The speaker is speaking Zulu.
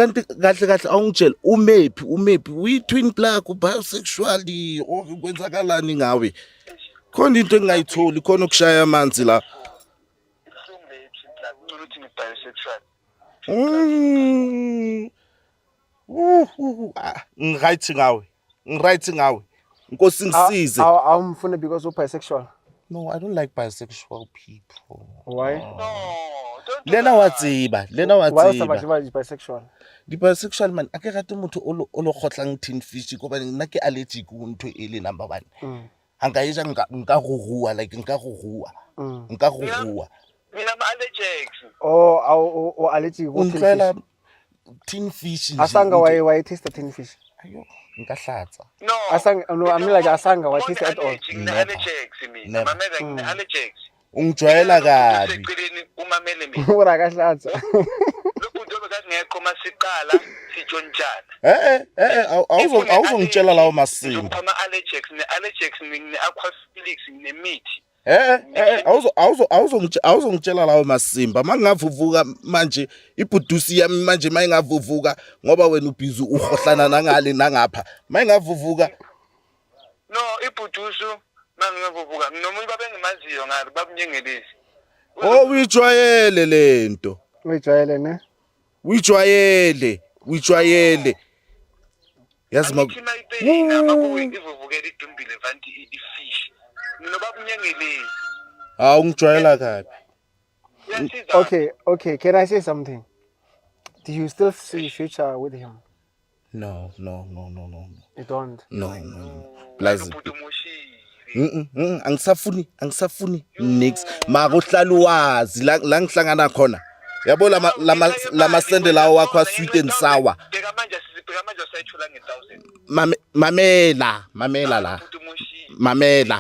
Kanti kahle kahle awungitshele, umephi? Umephi? Uyi-twin plug, ubisexual, or kwenzakalani ngawe? Khona into engingayitholi khona, ukushaya amanzi la. Ibuhlungu le twin plug. Ngcono ukuthi ngi-bisexual. Ah, ngi-right ngawe, ngi-right ngawe, Nkosi ngisize. Awumfuni because u-bisexual? No, I don't like bisexual people. Why? No, don't do Lena wa that. tseba, lena wa Why o sa tseba. batle ba bisexual? Di-bisexual man, a ke rate motho o lo kgotlang tin fish, kobane nna ke allergic ho ntho e le number one. Ga nka e ja, nka go rua, like nka go rua. Nka go rua. Mina ama-allergics. Oh, o allergic O go tin ntlwaela fish? Tin fish nje, Asanga wa taste tin fish? Ayo, nka hlatsa. No. No, I mean like asanga wa taste at all? Ngine-allergics mina. Never. Mamela, ngine-allergics. Ungijwayela kabi. Useceleni, umamele mina. Ura ka hlatsa. Lo bhuti obekangekho masiqala sitshontshana. Eh, awuzongitshela lawo masimba. Ngizokupha ama-allergics, ne-allergics, ne-aquafelix, nemithi. Eh, awuzongitshela lawo masimba. Mangingavuvuka manje ibhudusi yami manje, mayingavuvuka ngoba wena ubhizi uhohlana nangale nangapha, mayingavuvuka. No, ibhudusu mangingavuvuka, nginomunye babengimaziyo ngalo babunyengelezi. Oh, uyijwayele lento. Uyijwayele ne? Uyijwayele, uyijwayele, yazi ma. Angithi mayipeyina makuwe ivuvukela idumbile vanti ifish nobabunyengelezi. Hawu, ungijwayela kabi. Uyasiza. Okay, can I say something? Do you still see future with him? No. You don't? No, plus Ubhuti umushile. Angisafuni, angisafuni nix. Mara uhlala wazi la la ngihlangana khona, yabo, lama sende lawo wakho sweet and sour. Bheka manje, bheka manje, sayithola nge-1000. Mamela, mamela la. Ubhuti umushile. Mamela.